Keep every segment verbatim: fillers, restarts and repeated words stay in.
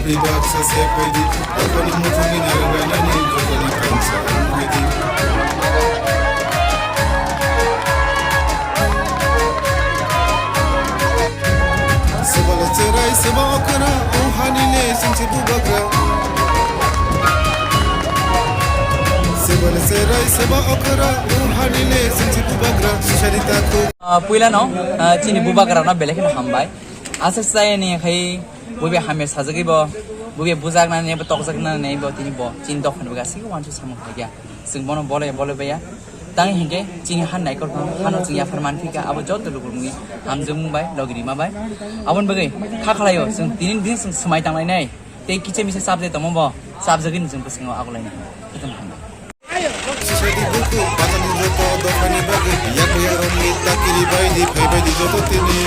Baksa se phaidi, dophano muthungwi narwk lainani jotono thansa wng phaidi. Sibole cherai seba okra, o hani le singsi bubagra. Sibole cherai seba okra, o hani le singsi bubagra. Sisari takhuk. Ah, puila no, ah, chini bubagra no belai kheno hambai. Asa saya ni khai Bubi hamya sajagwi bo, bubi bujaknani abo tokjaknani bo tini bo chini dophani bo gasiki uansuk samung khaikha. Chwng bono bolai bolai baiya. Tang hinkhe chini han naikol phano hano chwng yaphar manphika abo joto lukurokni hamjakmung bai logi rima bai. Aboni bagwi kha khlaio chwng tini din chwng swmai tanglainai tei kicha misa chapjai tongma bo chapjagwini chwng bwskango agulainai. Jotono hambai. Sisadi buku, patani joto dophani bagwi, yakuyarokni takiri baidi, phaibaidi joto tini.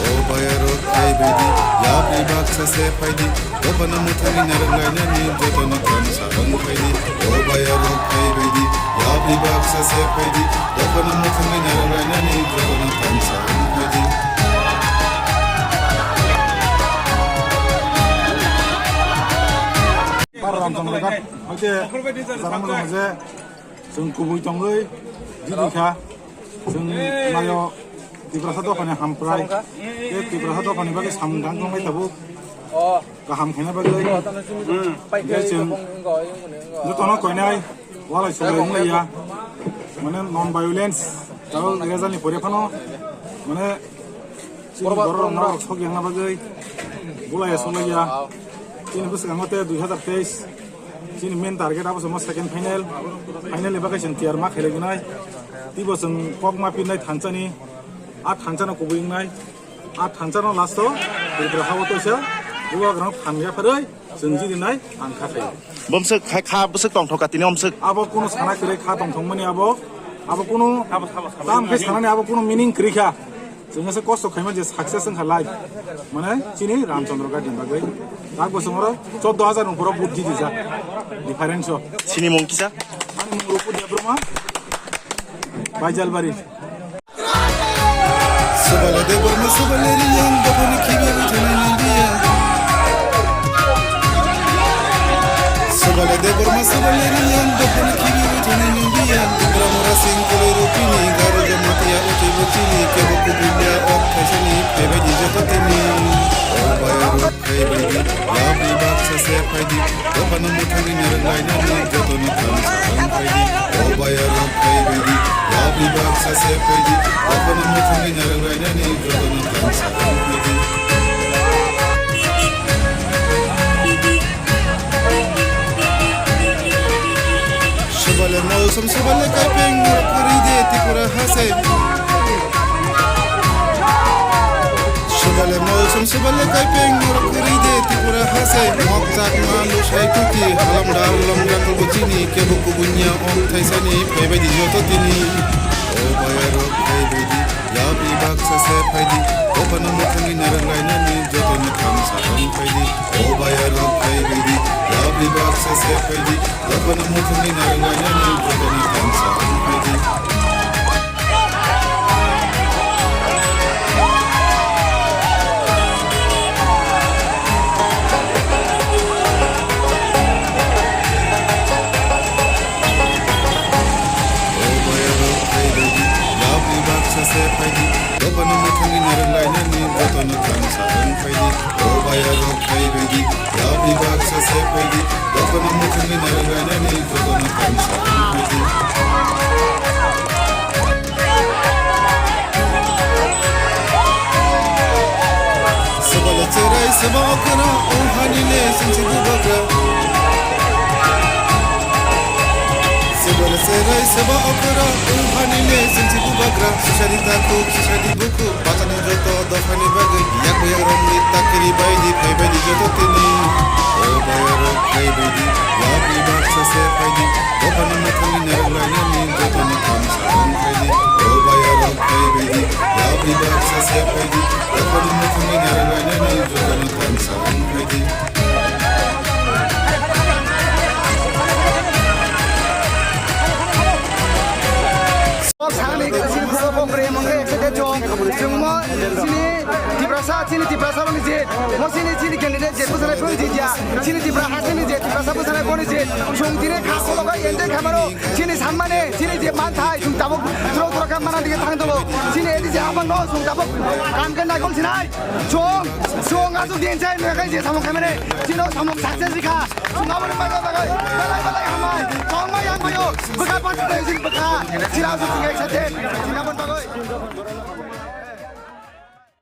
O bayarok phaibaidi, yapri baksa se phaidi, dophano muthungwi narwk lainani jotono thansa wng phaidi. O bayarok phaibaidi, yapri baksa se phaidi, dophano muthungwi narwk lainani jotono thansa wng phaidi. Bar Ramchandra Ghat hoite jara mujung je chwng kubui tongwi jidi kha, chwng nayo Tiprasa dophani hamprai, tei Tiprasa dophani bagwi samung tang tongnai tabuk kaham khaina bagwi. Tei chwng jotono koinai walai sulai wngya, mane non violence, tabuk result ni pore phano mane Chini borok rok nok sok yang bagwi bulai ya solai ya. Chini bwskango te dui hazar teis. Chini main target abo samo second final. Final ni bagwi chwng tiyar ma khailai gnai. Tibo chwng kok ma pinai thansa ni. A thansa no kubui wngnai. A thansa no last o Tripura hao toisa. Buwa grang phan ya pharwi. Chwng jiri nai ang kha khayo. Bomswk khai kha bwswk tongthok ka tini omswk. Abo kuno sana kwrwi kha tongthokmani abo. Abo kuno tam khe sanani abo kuno meaning kwrwi kha. Chwng se kosto khaima je success wngkha life. Mane chini Ramchandra Ghat ni bagwi. Tak bosong oro chordo hazar ni uporo vote jiti jak. Difference o. Chini mung kisa? Ani mung Rupu Debbarma. Baijalbari. Subale Debbarma, Subale Reang, dophani khibiwi thanani biya. Subale Debbarma, Subale Reang, dophani khibiwi thanani biya. Tipra Mora Singh, Koloi Rupini, Garo Jamatia, Uti Buchini, kebo kubulia, ok thaisani, phaibaidi joto tini. O bayaro. Phaibaidi, yapri baksa se phaidi, dophano muthungwi narwk lainani jotono thansa wng phaidi. O bayarok phaibaidi, yapri baksa se phaidi, dophano muthungwi narwk lainani jotono thansa wng phaidi. Subale mawsum, subale kaipeng, norok kwrwi de Tripura hase. Subale mawsum, subale kaipeng, norok kwrwi de Tripura hase. Mok chakma, lusai kuki, halam dal, long rakal bo chini, kebo kubunya, om thaisani, phaibaidi joto tini. O bayarok phaibaidi, yapri baksa se phaidi, dophano muthungwi narwk lainani, jotono thansa wng phaidi. O bayarok phaibaidi, yapri baksa se phaidi, dophano muthungwi narwk lainani, jotono thansa wng phaidi. O bayarok phaibaidi, yapri baksa se phaidi, dophano muthungwi narwk lainani, jotono thansa wng phaidi. O bayarok phaibaidi, yapri baksa se phaidi, dophano muthungwi narwk lainani, jotono thansa wng phaidi. Subale cherai seba okra, o hani le singsi bubagra. Subale cherai seba okra, o hani le singsi bubagra. Sisadi takhuk, sisadi bukhuk, patani joto dophani bagwi, yak yak romni takiri baidi, phaibaidi joto tini. O bayarok phaibaidi, yapri baksa se phaidi, dophano muthungwi narwk lainani, jotono thansa wng phaidi. O bayarok phaibaidi, yapri baksa se phaidi, dophano muthungwi narwk lainani, jotono thansa wng phaidi. Sakni chini pura pokre mangre ekte chong chwngmo chini Tipra Sa chini Tiprasa rokni je, mo chini, chini candidate je bwswk nai phwrwng jia, chini Tipra hasteni je Tiprasa bwswk nai boni je, chwng tini kha khologo enjoy khamaro, chini sammani, chini je manthai, chwng tabuk tro tro kha mana dige thang tongo, chini edi je habang no, chwng tabuk kam khe naikol sinai, chwng, chwng aswk din chai nui khai je samung khaimani, chino samung success rikha, chwng aboni bagwi bagwi, belai belai hambai, chwng mai yang bayo, bwkha panchayat sing bwkha, chira aswk singai sate, chini aboni bagwi.